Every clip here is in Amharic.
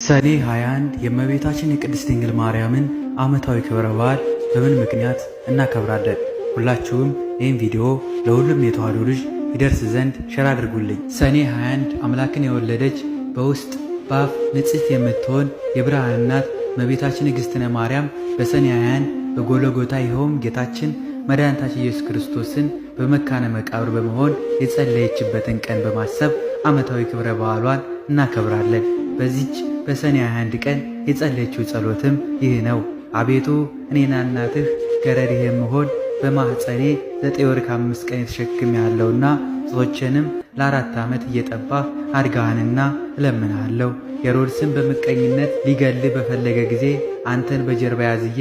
ሰኔ 21 የእመቤታችን የቅድስት ድንግል ማርያምን ዓመታዊ ክብረ በዓል በምን ምክንያት እናከብራለን? ሁላችሁም ይህን ቪዲዮ ለሁሉም የተዋሕዶ ልጅ ይደርስ ዘንድ share አድርጉልኝ። ሰኔ 21 አምላክን የወለደች በውስጥ በአፍ ንጽሕት የምትሆን የብርሃን እናት እመቤታችን እግዝእትነ ማርያም በሰኔ 21 በጎልጎታ ይኸውም ጌታችን መድኃኒታችን ኢየሱስ ክርስቶስን በመካነ መቃብር በመሆን የጸለየችበትን ቀን በማሰብ ዓመታዊ ክብረ በዓሏን እናከብራለን። በዚች በሰኔ 21 ቀን የጸለየችው ጸሎትም ይህ ነው። አቤቱ እኔና እናትህ ገረድህ የምሆን በማኅፀኔ 9 ወር ከ5 ቀን የተሸክሜሃለሁና ጡቶቼንም ለ4 ዓመት እየጠባህ አድገሃልና እለምንሃለሁ። ሄሮድስም በምቀኝነት ሊገልህ በፈለገ ጊዜ አንተን በጀርባ ያዝዬ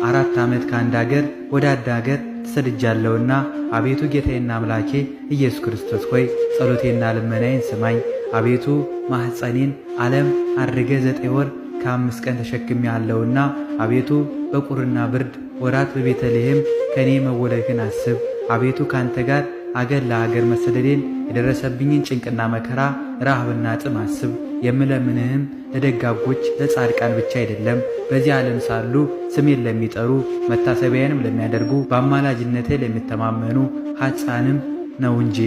4 ዓመት ከአንድ አገር ወደ አንድ አገር ተሰድጃለሁና አቤቱ ጌታዬና አምላኬ ኢየሱስ ክርስቶስ ሆይ ጸሎቴና ልመናዬን ስማኝ። አቤቱ ማኅፀኔን ዓለም አድርገህ 9 ወር ከ5 ቀን ተሸክሜሃለሁና አቤቱ በቁርና ብርድ ወራት በቤተልሔም ከእኔ መወለድህን አስብ። አቤቱ ካንተ ጋር አገር ለአገር መሰደዴን የደረሰብኝን ጭንቅና መከራ ረሃብና ጥም አስብ። የምለምንህም ለደጋጎች ለጻድቃን ብቻ አይደለም፣ በዚህ ዓለም ሳሉ ስሜን ለሚጠሩ መታሰቢያንም ለሚያደርጉ በአማላጅነቴ ለሚተማመኑ ኃጥአንም ነው እንጂ።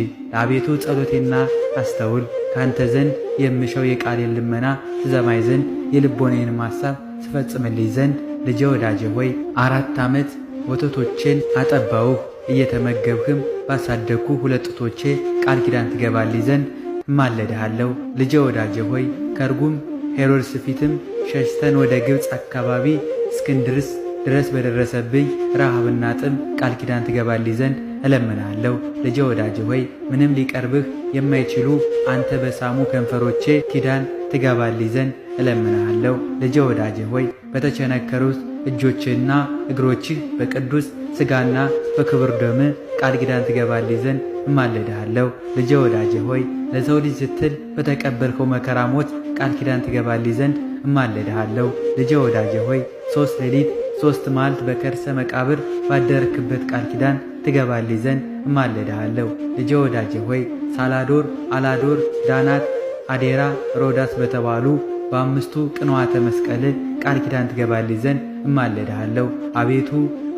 አቤቱ ጸሎቴና አስተውል፣ ካንተ ዘንድ የምሻው የቃሌን ልመና ትሰማኝ ዘንድ የልቦናዬንም ሐሳብ ትፈጽምልኝ ዘንድ። ልጄ ወዳጄ ሆይ 4 ዓመት ወተቶቼን አጠባውህ፣ እየተመገብህም ባሳደግኩ ሁለት ጡቶቼ ቃል ኪዳን ትገባልኝ ዘንድ እማለድሃለሁ። ልጄ ወዳጄ ሆይ ከርጉም ሄሮድስ ፊትም ሸሽተን ወደ ግብፅ አካባቢ እስክንድርስ ድረስ በደረሰብኝ ረሃብና ጥም ቃል ኪዳን ትገባልኝ ዘንድ እለምንሃለሁ። ልጄ ወዳጄ ሆይ ምንም ሊቀርብህ የማይችሉ አንተ በሳሙ ከንፈሮቼ ኪዳን ትገባልኝ ዘንድ እለምንሃለሁ። ልጄ ወዳጄ ሆይ በተቸነከሩት እጆችህና እግሮችህ በቅዱስ ሥጋና በክቡር ደም ቃል ኪዳን ትገባልኝ ዘንድ እማልድሃለሁ። ልጄ ወዳጄ ሆይ ለሰው ልጅ ስትል በተቀበልከው መከራ ሞት ቃል ኪዳን ትገባልኝ ዘንድ እማልድሃለሁ። ልጄ ወዳጄ ሆይ 3 ሌሊት 3 መዓልት በከርሰ መቃብር ባደረክበት ቃል ኪዳን ትገባልኝ ዘንድ እማልድሃለሁ። ልጄ ወዳጄ ሆይ ሳላዶር፣ አላዶር፣ ዳናት፣ አዴራ፣ ሮዳስ በተባሉ በአምስቱ ቅንዋተ መስቀል ቃል ኪዳን ትገባልኝ ዘንድ እማልድሃለሁ። አቤቱ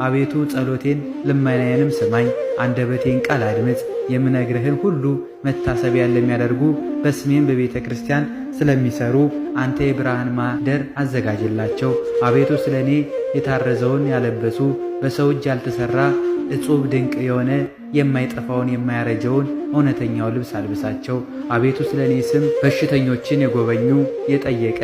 አቤቱ ጸሎቴን ልመናዬንም ስማኝ፣ አንደበቴን ቃል አድምጥ። የምነግርህን ሁሉ መታሰቢያን ለሚያደርጉ በስሜም በቤተ ክርስቲያን ስለሚሰሩ አንተ የብርሃን ማደር አዘጋጅላቸው። አቤቱ ስለ እኔ የታረዘውን ያለበሱ በሰው እጅ ያልተሰራ እጹብ ድንቅ የሆነ የማይጠፋውን የማያረጀውን እውነተኛው ልብስ አልብሳቸው። አቤቱ ስለ እኔ ስም በሽተኞችን የጎበኙ የጠየቀ